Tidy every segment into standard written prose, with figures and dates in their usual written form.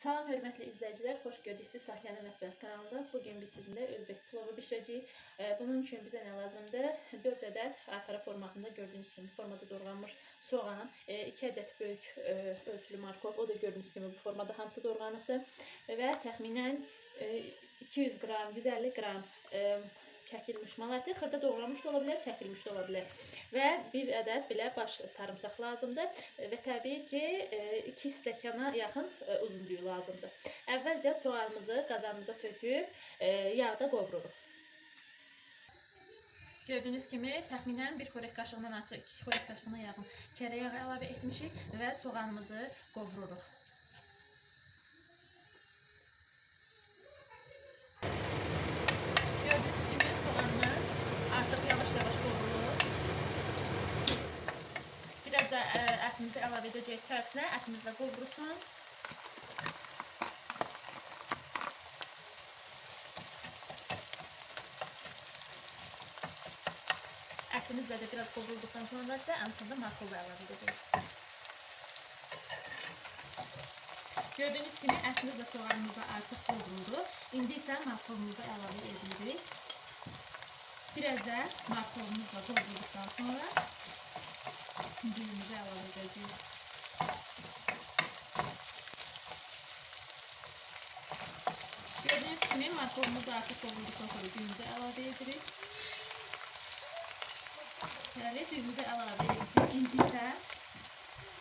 Salam hörmətli izləyicilər, xoş gördük sizi Sahiyanə Mətbəx kanalında. Bugün biz sizinlə özbek plovu bişirəcəyik. Bunun üçün bizə nə lazımdır? 4 ədəd aypara formasında gördüyünüz kimi bu formada doğranmış soğan, 2 ədəd böyük ölçülü markov, o da gördüyünüz kimi bu formada hamısı doğranıbdır. Və təxminən 200 qram, 150 qram çəkilmiş mal əti, xırda doğranmış da ola bilər, çəkilmiş də ola bilər. Və bir ədəd belə baş sarımsaq lazımdır və təbii ki 2 stəkana yaxın uzun düyü lazımdır. Əvvəlcə soğanımızı qazanımıza töküb yağda qovururuq. Gördüyünüz kimi təxminən 1 xörək qaşığından artıq 2 xörək qaşığına yaxın kərə yağı əlavə etmişik və soğanımızı qovururuq. Gördüyünüz kimi soğanımız artıq yavaş-yavaş qovrulur. Biraz da ətimizi əlavə edəcəyik içərisinə. Ətimiz də qovrulsun. Ətimizlə də biraz qovrulduqdan sonra isə ən sonda markovu əlavə edəcəyik. Gördüyünüz kimi ətimizlə soğanımız da artıq qovruldu. İndi isə markovumuzu əlavə edirik. Biraz da markovumuzla qovrulduqdan sonra düyümüzü əlavə edəcəyik. Gördüyünüz kimi markovumuz artıq qovrulduqdan sonra düyümüzü əlavə edirik. Bəli, düyümüzü əlavə etdik. İndi isə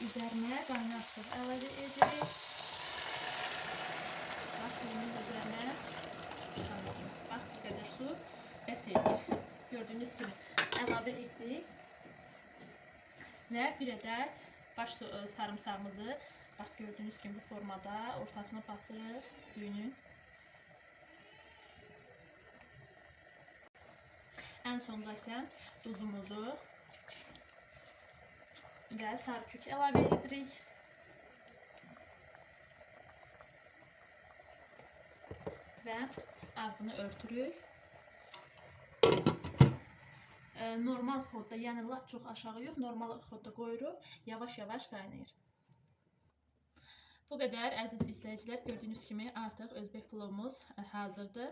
üzərinə qaynar su əlavə edirik. Bax, suyumuz üzərinə çıxan kimi. Bax, bu qədər su bəs edir. Gördüyünüz kimi əlavə etdik. Və bir ədəd baş sarımsağımızı, bax, gördüyünüz kimi bu formada ortasına batırıq düyünün. Ən sonda isə duzumuzu və sarı kök əlavə edirik. Və ağzını örtürük. Normal xodda, yəni lap çox aşağı yox, normal xodda qoyuruq, yavaş-yavaş qaynayır. Bu qədər əziz izləyicilər, gördüyünüz kimi artıq özbek plovumuz hazırdır.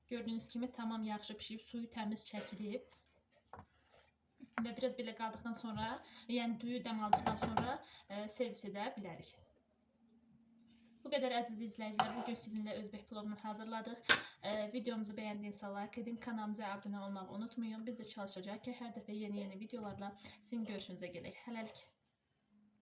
Gördüyünüz kimi tamam yaxşı pişib, suyu təmiz çəkilib və biraz belə qaldıqdan sonra, yəni düyü dəm aldıqdan sonra servis edə bilərik. Bu qədər əziz izləyicilər, bugün sizinlə özbek plovunu hazırladıq. Videomuzu bəyəndiyinizə like edin, kanalımıza abunə olmağı unutmayın. Biz də çalışacağıq ki, hər dəfə yeni-yeni videolarla sizin görüşünüzə gələk. Hələlik.